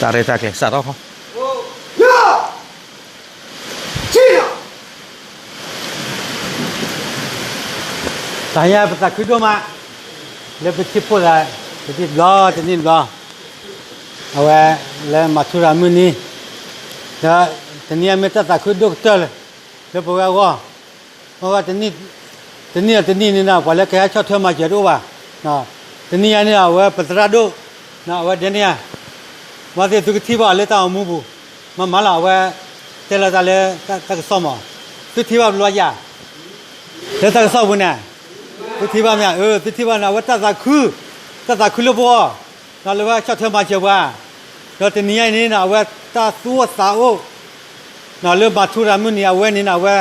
အရဲၣ်တၢ်ကဲ စးထီၣ်ခီ တၢ်ညါပသးခုဒိၣ်မး လၢပထံၣ်ဖှိၣ်သး တနံၣ်တဘျီ တနံၣ်တဘျီ အဝဲလၢမၤထူရၤမုၢ်နံၤ ဒီးတနံၤအံၤမ့ၢ်တၢ်သးခုဒိၣ်ကတၢၢ်လၢ လၢပဝဲအဂီၢ် မ့ၢ်ဝဲ တနံၣ်ဒီးတနံၣ်န့ၣ်ဒီး ပှၤလၢကဟဲဆီၣ်ထွဲမၤစၢၤတအိၣ်ဘၣ်. တနံၤအံၤန့ၣ်ဒီး အဝဲပသရၣ်ဒိၣ် အဝဲဒဲန့ၣ်ဧါ ဝဲသ့ၣ်သုကထံၣ်ဘၣ်လၢတၢ်အိၣ်မူပူၤ မ့ၢ်မးလီၤ အဝဲတဲလီၤတၢ်လၢတၢ်ကစီၣ်မး သုထံၣ်ဘၣ်ဘျီယၤ လၢတၢ်ကစီၣ်ပူၤန့ၣ် သုထံၣ်ဘၣ်မ့ၢ်ဧါ အၢ သုထံၣ်ဘၣ်န့ၣ် အဝဲတၢ်သးခု တၢ်သးခုလၢပဂီၢ် ဒီးလၢဝဲဆီၣ်ထွဲမၤစၢၤပှၤ ဒီးတနံၤအံၤန့ၣ် အဝဲတၢ်သူၣ်အိၣ်သးအိၣ် လၢမၤထူရၤမုၢ်နံၤ အဝဲန့ၣ် အဝဲ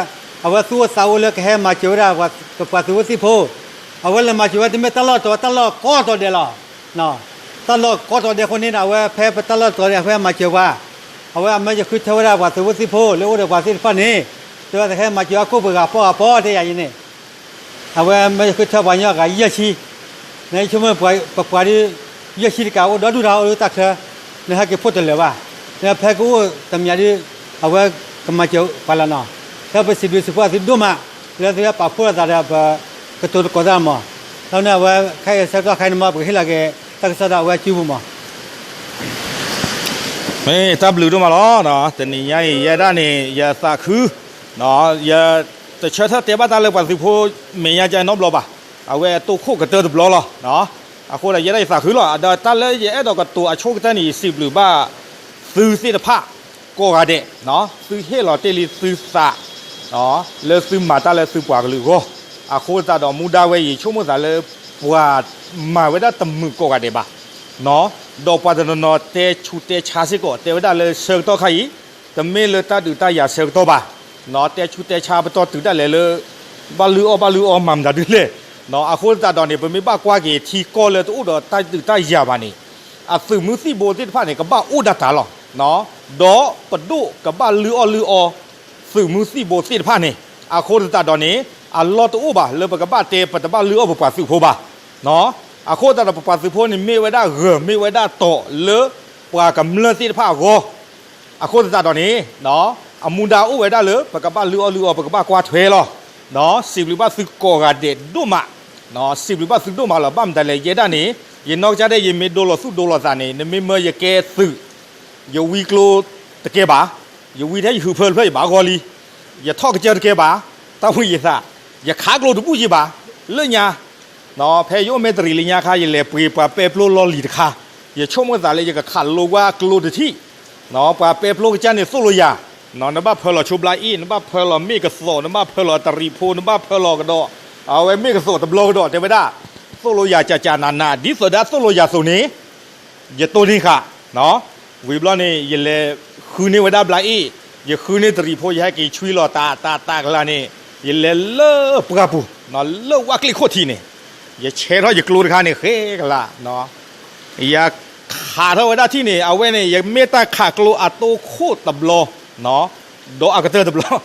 အဝဲသူၣ်အိၣ်သးအိၣ်လၢကဟဲမၤစၢၤဝဲဒၣ် ပပှၤသုးဖိသံၣ်ဖိ အဝဲလဲၤမၤစၢၤဝဲတမ့ၢ်တၢ်လီၢ်တတီၤ တၢ်လီၢ်ကိးတီၤဒဲးလီၤ. တၢ်လီၢ်ကိးတီၤဒဲးအဃိန့ၣ် အဝဲဖဲပတၢ်လီၢ်တတီၤဒဲး အဝဲမၤစၢၤပှၤ အဝဲအမၢယဃုထၢဝဲဒၣ်ပှၤသုးဖိသံၣ်ဖိ လၢအိၣ်ဒီးပှၤသ့ၣ်တဖၣ်န့ၣ် တဲဝဲသးဟဲမၤစၢၤအခိၣ်ပှဲၤဂၤပီၢ်ဂၤပီၢ်တဲယၤအံၤန့ၣ် အဝဲမၢယဃုထၢပှၤညီဂၤယဲၢ်ဆံ နဆိကမိၣ်ပပှၤဒ် ယဲၢ်ဆံတကးအိၣ်ဒီဒူၣ်တၢ်အိၣ်လၢတၢ်ချၢ နဟဲက့ၤဖှိၣ်တလၢာ်ဘၣ်. နဖဲကအိၣ်တမံၤဒ် အဝဲကမၤစၢၤပှၤလီၤနီၤ. လၢပစံးဘျုးစံးဖှိၣ်သုဒိၣ်မး လၢသုဟဲပာ်ဖှိၣ်လိာ်သးဒီးပကတိၤသကိးတၢ်မး. လၢန့ၣ်အဝဲခဲအံၤဆၢကတီၢ်ခါအံၤန့ၣ်မး ပကဟ့ၣ်လီၤက့ၤတၢ်ကစီၣ်ဒီးအဝဲအစုပူၤမး မ့ၢ်တၢ်ဘျုးဒိၣ်မးလီၤ. တနံၤညါအံၤ ယဲဒၣ်န့ၣ် ယသးခု ယတဆၢထၢၣ်တဲဘၣ်တၢ်လၢပှၤသုးဖိမဲာ်ညါကဲနီတဘျီဘၣ်. အဝဲတိၢ်ခိၣ်ကတၢၢ်တဘျီလီၤ. အဃိဒီးယဲဒၣ်ယသးခုလီၤ. ဒီးတၢ်လၢယအဲၣ်ဒိးကတိၤအဆိကတၢၢ်န့ၣ် ယစံးဘျုးဘၣ်သုသ့ၣ်တဖၣ်ကိးဂၤဒဲး သုဟ့ၣ်လီၤတ့ၢ်လံသုသး လၢသုမၤတၢ်လၢသုပှၤကလုာ်အဂီၢ်. အဃိသတးဒီးမူဒါဝဲအံၤ ဆိကမိၣ်သးလၢပှၤမၤဝဲဒၣ်တမုာ်ကိးဂၤဒဲးဘၣ် ဒီးပှၤတနီၤနီၤတဲဆူးတဲဆါစ့ၢ်ကီး တဲဝဲဒၣ်လၢဆၢကတီၢ်ခါအံၤ တမ့ၢ်လၢတၢ်ဒုးတၢ်ယၤဆၢကတီၢ်ဘၣ်. တဲဆူးတဲဆါပတီၢ်တုၤဒၣ်လဲာ်လၢ ဘၣ်လုၢ်အီၣ်ဘၣ်လုၢ်အီမၤမတၤဒုလဲၣ်. အဃိသတးဒီးန့ၣ် ပမ့ၢ်ဘၣ်ကွၢ်က့ၤထံကီၢ်လၢတအိၣ်ဒီးတၢ်ဒုးတၢ်ယၤဘၣ်န့ၣ် အသုးမုၢ်သံၣ်ဘိသ့ၣ်တဖၣ်န့ၣ် ကဘၣ်အိၣ်ဒၣ်တၢ်လီၤ. ဒီးပဒိၣ်ကဘၣ်လုၢ်အီၣ်လုၢ်အီ သုးမုၢ်သံၣ်ဘိသ့ၣ်တဖၣ်န့ၣ် အဃိသတးဒီးန့ၣ် အလီၢ်တအိၣ်ဘၣ်လၢပကဘၣ်တဲပတဘၣ်လုၢ်အီၣ်ပပှၤသုးဖိဘၣ်. အဃိသတးဒီးပပှၤသုးဖိန့ၣ် မ့ၢ်ဝဲဒၣ်ဂၢၢ်မ့ၢ်ဝဲဒၣ်တီၤလၢပှၤကမျၢၢ်သ့ၣ်တဖၣ်အဂီၢ်. အဃိသတးဒီးန့ၣ် အမူဒါအိၣ်ဝဲဒၣ်လၢ ပကဘၣ်လုၢ်အီၣ်လုၢ်အီ ပကဘၣ်ကွၢ်ထွဲလီၤ. စံးဘျုးဘၣ်သုကိးဂၤဒဲးဒိၣ်မး စံးဘျုးဘၣ်သုဒိၣ်မးလီၤ. ဘၣ်မတၤလဲၣ် ယဲဒၣ်န့ၣ် ယနီၢ်ကစၢ်ဒၣ် ယမ့ၢ်ဒိလီၤသူၣ်ဒိလီၤသးန့ၣ် နမ့ၢ်မၢယကဲသုး ယဝံကျိတကဲဘၣ်, ယဝံထဲယဟုးဖၢတဖျၢၣ်ယဘၣ်ဂီၢ်လံ, ယထီၣ်ကစၢၢ်တကဲဘၣ်, တၢ်ဝံယသး, ယခးကျိတဘူၣ်ယဘၣ်, လၢညါ ဖဲယအိၣ်မဲတရံးလံညါခါ ယလဲၤပှ့ၤပှၤပဲာ်ပျိလီၢ်လံၤတခါ, ယဆိကမိၣ်သးလၢယကခးလိကွၢ်ကျိတထံၣ်, ပှၤပဲာ်ပျိကစၢ်န့ၣ်သိၣ်လိယၤ, နဘၣ်ဖၢလီၤဆိဘျါအ့ၣ်, နဘၣ်ဖၢလီၤမ့ၣ်ကသိး, နဘၣ်ဖၢလီၤတရံးဖိ, နဘၣ်ဖၢလီၤကဒီး, အဝဲမ့ၣ်ကသိးတဘျီကဒီး တဲဝဲဒၣ်, သိၣ်လိယၤကကနးနး ဒ်သိးဒၣ်သိၣ်လိယၤသိးန့ၣ် ယတိၢ်န့ၢ်ဃာ်, ဝံၤဘျီန့ၣ် ယလဲၤဃုန့ၢ်ဝဲဒၣ်ဘျါအ့ၣ်, ယဃုန့ၢ်တရံးဖိ ယဟဲက့ၤဆွံလီၤတၢ်တၢ်တၢ်ကလၤန့ၣ်, ယလဲၤလၢပှၢ်ပူၤ, လၢဝၣ်ကျ့ၣ်ခိၣ်ထံးန့ၣ်, ယဆဲးထီၣ်ယကျိတခါန့ၣ် ဃဲကလၤ, ယခးထီၣ်ဝဲဒၣ်ထံၣ်န့ၣ် အဝဲန့ၣ် ယမ့ၢ်တၢ်ခးကျိအတိၢ်ခိၣ်တဘျီ ဒီးအကတၢၢ်တဘျီ,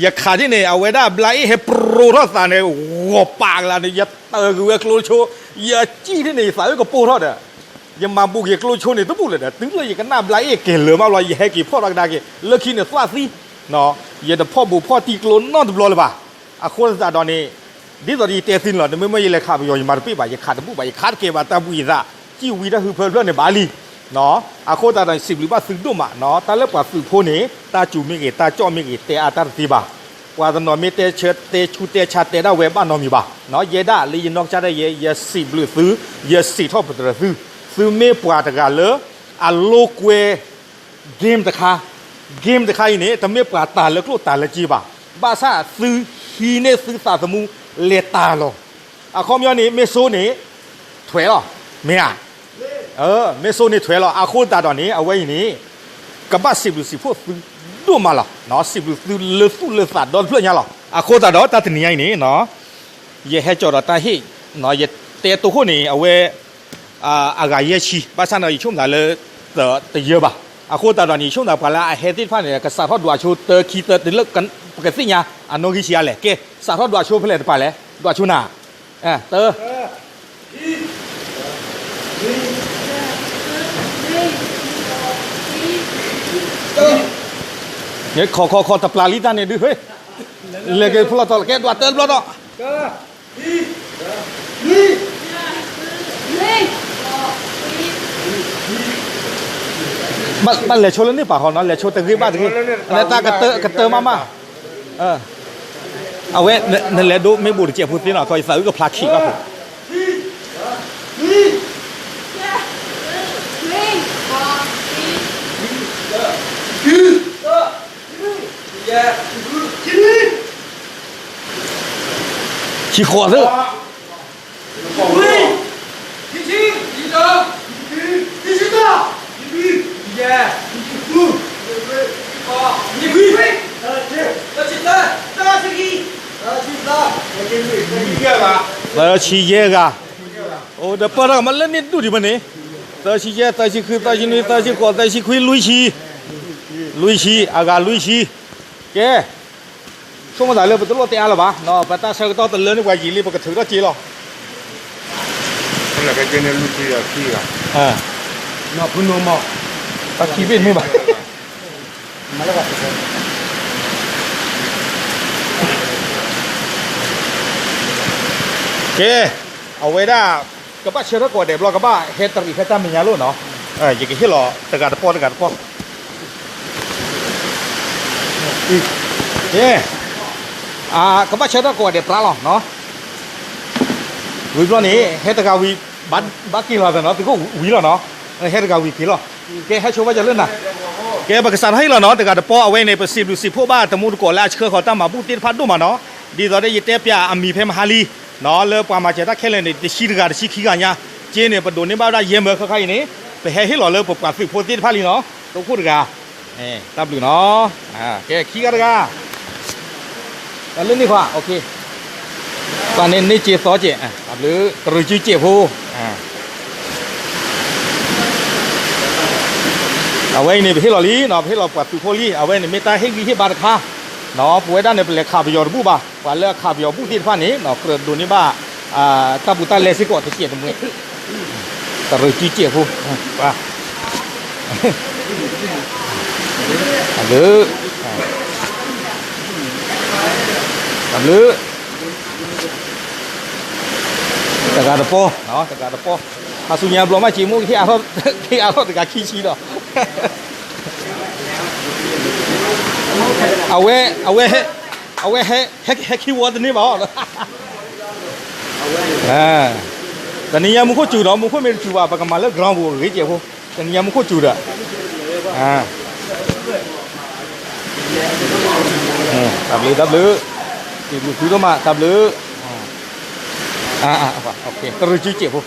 ယခးထံၣ်န့ၣ် အဝဲဒၣ်ဘျါအ့ၣ်ဟဲပရိထီၣ်သးန့ၣ် ဂီၤပာ်ကလၤန့ၣ် ယတၢၢ်ကွံာ်ဝဲကျိဆိ, ယစံၣ်ထံၣ်န့ၣ် ယသးအုၣ်ကပိၢ်ထီၣ်ဒီး ယမၤဘူးက့ၤကျိဆိန့ၣ် တဘူၣ်လၢၤဒီး တုၤလၢယကနၣ်ဘျါအ့ၣ်က့ၤလၢာ်မးဘျီ ယဟဲက့ၤဖီၣ်ထီၣ်ကဒါက့ၤ လၢခံန့ၣ်သၣ်သံ, ယတဖီၣ်ဘူးဖီၣ်တံၢ်ကျိနီတဘျီလၢၤဘၣ်. အဃိသတးဒီးန့ၣ် ဒ်သိးယတဲသုန့ၣ်လီၤ, နမ့ၢ်မၢယလဲၤခးပယီၤ ယမၤတပ့ၢ်ဘၣ်, ယခးတဘူၣ်ဘၣ်, ယခးတကဲဘၣ်, တၢ်ဘူးယသး, စံၣ်ဝံတၢ်ဟုးဖၢတဖျၢၣ်န့ၣ်ဘၣ်လံ. အဃိသတးဒီး စံးဘျုးဘၣ်သုဒိၣ်မး, တၢ်လၢပှၤသုးဖိန့ၣ် တၢ်စူၤမ့ၢ်ဂ့ၤ တၢ်ကၠီၣ်မ့ၢ်ဂ့ၤ တဲအါတၢ်တသ့ဘၣ်. ပှၤတနီၤမ့ၢ်တဲဆၢ တဲဆူးတဲဆါ တဲဒၣ်ဝဲဘၣ်နီတမံၤဘၣ်. ယဲဒၣ်လၢယနီၢ်ကစၢ်ဒၣ်ယဲ ယစံးဘျုးသု, ယစံးထီၣ်ပတြၢၤသု, သုမ့ၢ်ပှၤတဂၤလၢ အလိာ်ကွဲ game တခါ, game တခါအံၤန့ၣ် တမ့ၢ်ပှၤတၢ်လၢကျိၣ်တၢ်လၢစ့ဘၣ်. ဘၣ်ဆၣ်သုဟံးန့ၢ်သုသးသမူလဲၤတၢ်လီၤ. အခီပညီန့ၣ် မ့ၢ်စိန့ၣ် ထွဲလီၤ, မ့ၢ်ဧါ, မ့ၢ်စိန့ၣ်ထွဲလီၤ. အဃိသတးဒီးန့ၣ် အဝဲအံၤန့ၣ် ကဘၣ်စံးဘျုးစံးဖှိၣ်သုဒိၣ်မးလီၤ. စံးဘျုးသုလၢသူၣ်လၢသးဒီတဖျၢၣ်ညါလီၤ. အဃိသတးဒီးတၢ်တနံၤညါအံၤန့ၣ် ယဟဲကၠီၤဒီးတၢ်ဟ့ၣ်, ယတဲတိခိၣ်န့ၣ် အဝဲ အဂၤယဲၢ်ဆံ, ဘၣ်ဆၣ်န့ၣ် ယဆိကမိၣ်သးလၢ တယၢဘၣ်. အဃိသတးဒီးန့ၣ် ယဆိကမိၣ်သးပှၤလၢအဟဲသ့ၣ်တဖၣ်န့ၣ် ကစးထီၣ်ဒွးဆိတၢခံသၢ တုၤလၢပကသ့ၣ်ညါ အနီၣ်ဂံၢ်ဆံးအါလဲၣ်. ကဲ စးထီၣ်ဒွးဆိဖဲလဲၣ်တပၤလဲၣ်, ဒွးဆိနၤ, တၢ တၢ ခိးခိးခိးတပျၢ်လံတၢ်န့ၣ်ဒုး, လဲၤက့ၤဖုလီၤတီၤ ကဲဒွးတၢတဘျီဒီး, ဘၣ်လဲၤဆိလၢန့ၣ်ပာ်ဃီနီၤ, လဲၤဆိတဂ့ၤဘၣ်တဂ့ၤ, လၢတၢ်ကတၢၢ်မးမး, အဝဲ နလဲၤဒိးမ့ၢ်ဘူးတစဲးဖိသ့နီၤ, ခီယသးအုၣ်ကဖျါခံးဘၣ်ဖိ ခံဃိးသၢ, သၢဆံယဲၢ်ဂၤ, အိၣ်ဒီးပၢၢ်ထီၣ်ကမၤလၢန့ၣ်ဒူၣ်ဒံးမ့ၢ်န့ၣ်, သၢဆံယဲၢ်, သၢဆံဃု, သၢဆံနွံ, သၢဆံဃိး, သၢဆံခွံ, လွံၢ်ဆံ, လွံၢ်ဆံ, အဂၤလွံၢ်ဆံ, ကဲ ဆိကမိၣ်သးလၢပတလိၣ်တဲအါလၢၤဘၣ်, ပတၢ်ဆၢကတီၢ်တလၢန့ၢ်ပှၤယံာ်လံ ပကထုးထီၣ်က့ၤလီၤ. တၢ်ခံဘ့ၣ်မ့ၢ်ဘၣ်. ကဲ, အဝဲဒၣ် ကဘၣ်ဆၢထၢၣ်ကိးဂၤဒဲးဘျီ ကဘၣ်ဟဲတရံးဖဲတၢ်မဲာ်ညါလိၤနီၤ, ယကဟ့ၣ်လီၤတဂၤတပီၢ်တဂၤတပီၢ် ကဲ, ကဘၣ်ဆၢထၢၣ်ကိးဂၤဒဲးပြါလီၤနီၤ, ဝံၤဘျီန့ၣ် ဟဲတဂၤဝံၤ ဘၣ်က့ၤလီၤသးနီၤ, သုးခိၣ်ဝံၤလီၤနီၤ, ဟဲတဂၤဝံၤက့ၤလီၤ, ကဲဟဲဆိဘၣ်ယၤလၢနၤ, ကဲပကစးထီၣ်ဟ့ၣ်လီၤနီၤ, တဂၤတပီၢ်အဝဲန့ၣ် ပစံးဘျုးစံးဖှိၣ်ဘၣ်တမူတကိးလၢအဆှၢဃီၤတၢ်မၤဘူၣ်သ့ၣ်တဖၣ်ဒိၣ်မးနီၤ, ဒ်သိးဒီးယတဲပၠးအမံၤဖဲမဟါလံ, နီၤလၢပှၤမၤစၢၤတၢ်ခဲလၢာ်န့ၣ် တဆံတဂၤတဆံခံဂၤညါ, က့န့ၣ် ပဒိးန့ၢ်ဘၣ်ဝဲဒၣ်ယဲၢ်မၢ ခါခါအံၤန့ၣ်, ပဟဲဟ့ၣ်လီၤလၢပပှၤသုးဖိသ့ၣ်တဖၣ်လံနီၤ, သုးခိၣ်တဂၤ တၢ်ဘျုးနီၤ, ကဲခံဂၤတဂၤ, တၢ်လၢန့ၣ်ခွါ, ပှၤန့ၣ်န့ၢ်စ့သီစဲး, တၢ်ဘျုး ကရူၢ်စုစဲးဖိ, အဝဲအံၤန့ၣ် ပဟ့ၣ်လီၤလံနီၤ, ပဟ့ၣ်လီၤပှၤသုးဖိလံ, အဝဲန့ၣ်မ့ၢ်တၢ်ဟ့ၣ်ဂံၢ်ဟ့ၣ်ဘါတခါ, နီၤ ပဝဲဒၣ်န့ၣ် ပလဲၤခးပယီၤတဘူၣ်ဘၣ်, ပှၤလၢအခးပယီၤဘူၣ်သ့ၣ်တဖၣ်န့ၣ် ကြၢးဒိးန့ၢ်ဘၣ် တၢ်ပူၤတၢ်လဲစ့ၢ်ကီးတစဲးတမှဲ, ကရူၢ်စုစဲးဖိ, တၢ်ဘျုး, တၢ်ဘျုး, တဂၤတပီၢ်, တဂၤတပီၢ်, ဟးဆူညါဘျီမးစ့းမိၢ်ကဟ့ၣ်အါထီၣ်တဂၤခံဆံဒီး, အဝဲ, အဝဲ, အဝဲဟဲ, ဟဲခံဝီတန့ၢ်ဘၣ်အီၤ, တနံၤညါမူခိၣ်စူၤဒီး မူခိၣ်မ့ၢ်တစူၤဘၣ် ပကမၤလၢ ground ပူၤအဂ့ၤကဲးဖိ, တနံၤညါမူခိၣ်စူၤဒီး, တၢ်ဘျုးတၢ်ဘျုး, စံးဘျုးသုဒိၣ်မး တၢ်ဘျုး, ကရူၢ်စုစဲးဖိ,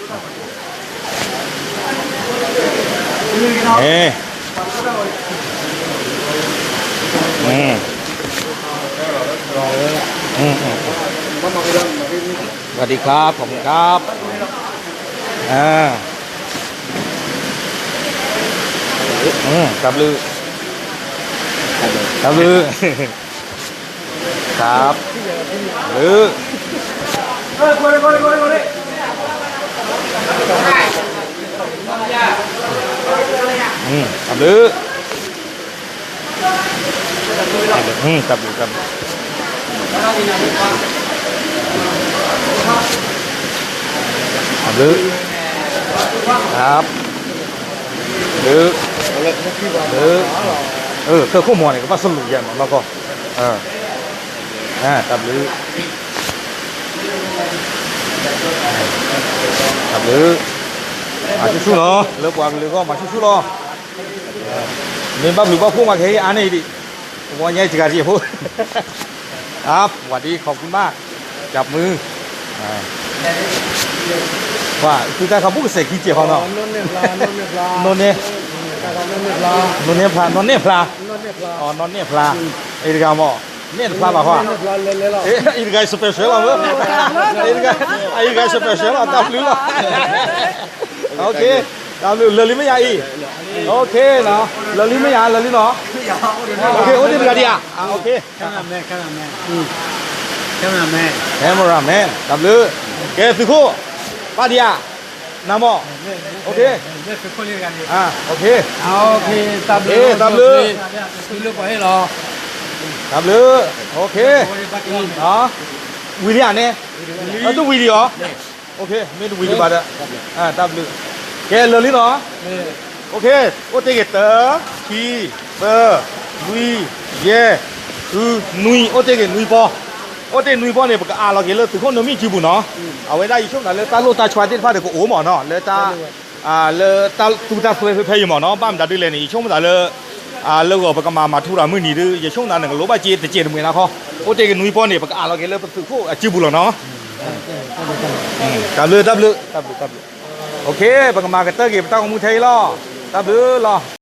สวัสดีครับ ขอบคุณครับ อ่า อืม ตาบลือ ตาบลือ ครับ หรือ อืม ตาบลือ อืม ครับ ครับ ครับ หรือ ครับ หรือ หรือ เออ เครื่องควบหมอเนี่ย ก็ว่าสรุปอย่างเนาะ แล้วก็ เออ อ่า ครับ หรือ ครับ หรือ မၤဆူၣ်ဆူၣ်လီၤ လၢပှၤကလုာ်အဂီၢ် မၤဆူၣ်ဆူၣ်လီၤ မ့ၢ်ဘၣ်ဘျုးဘၣ်ဖှိၣ်မး ကဟဲအါန့ၢ်ဒံး ပဝီညါစှၤက့ၤဖိ ครับ สวัสดี ขอบคุณมาก จับมือ อ่า ว่า သုတၢ်ခီၣ်ဘူၣ်ကစဲးခံစဲးဃီနီၤ နိန့ၢ်ဖျါ နိန့ၢ်ဖျါ နိန့ၢ်ဖျါ နိန့ၢ်ဖျါ နိန့ၢ်ဖျါ အံၤတဂၤမ့ၢ် န့ၢ်တဖျါဘၣ်ဃီ အံၤတဂၤ special လီၤ အံၤတဂၤ အံၤတဂၤ special လီၤ တၢ်ဘျုးလီၤ OK တၢ်ဘျုး လၢာ်လံမ့ၢ်ယၤအံၤ OK နီၤ လၢာ်လံမ့ၢ်ယၤ လၢာ်လံနီၤ OK အိၣ်ဒံးတဂၤဒံးဧါ OK cameraman cameraman cameraman cameraman တၢ်ဘျုး ကဲသုးခိၣ် ပၢ်ဒံးဧါ နၤမ့ၢ် OK တၢ်ဘျုး တၢ်ဘျုး သုးလၢပှၤဟ့ၣ်လီၤ တၢ်ဘျုး, ဝံၤလံဧါန့ၣ်, အတဝံၤလံဧါ, မ့ၢ်တဝံၤဒံးဘၣ်ဒီး, တၢ်ဘျုး, ကဲလၢာ်လံနီၤ, အိၣ်တ့ၢ်က့ၤတၢ, ခံ, သၢ, လွံၢ်, ယဲၢ်, ဃု, နွံ, အိၣ်တ့ၢ်က့ၤနွံပီ, အိၣ်တ့ၢ်နွံပီန့ၣ် ပကအးလီၤက့ၤလၢသုးခိၣ်နူမံၣ်စုပူၤနီၤ, အဝဲဒၣ်ယဆိကမိၣ်သးလၢတၢ်လိၣ်တၢ်ဆှါသ့ၣ်တဖၣ်ဒီးကအိၣ်မးနီၤ, လၢတၢ် လၢတၢ်သူတၢ်စွဲဖဲဖဲအံၤမးနီၤ, ဘၣ်မတၤဒ်လဲၣ်န့ၣ် ယဆိကမိၣ်သးလၢ လၢဂီၤပကမၤမၤထူရၤမုၢ်နံၤဒီး ယဆိကမိၣ်သးန့ၣ် ကလိၣ်ဘၣ်က့ၤတစဲးတမှဲၤလၢခီ, အိၣ်တ့ၢ်က့ၤနွံပီန့ၣ် ပကအးလီၤက့ၤလၢပသုးခိၣ်အစုပူၤလီၤနီၤ, တၢ်ဘျုး တၢ်ဘျုး တၢ်ဘျုး တၢ်ဘျုး, ပကမၤကတၢၢ်က့ၤပတၢ်ဂီၤမူထဲအံၤလီၤ, တၢ်ဘျုးလီၤ.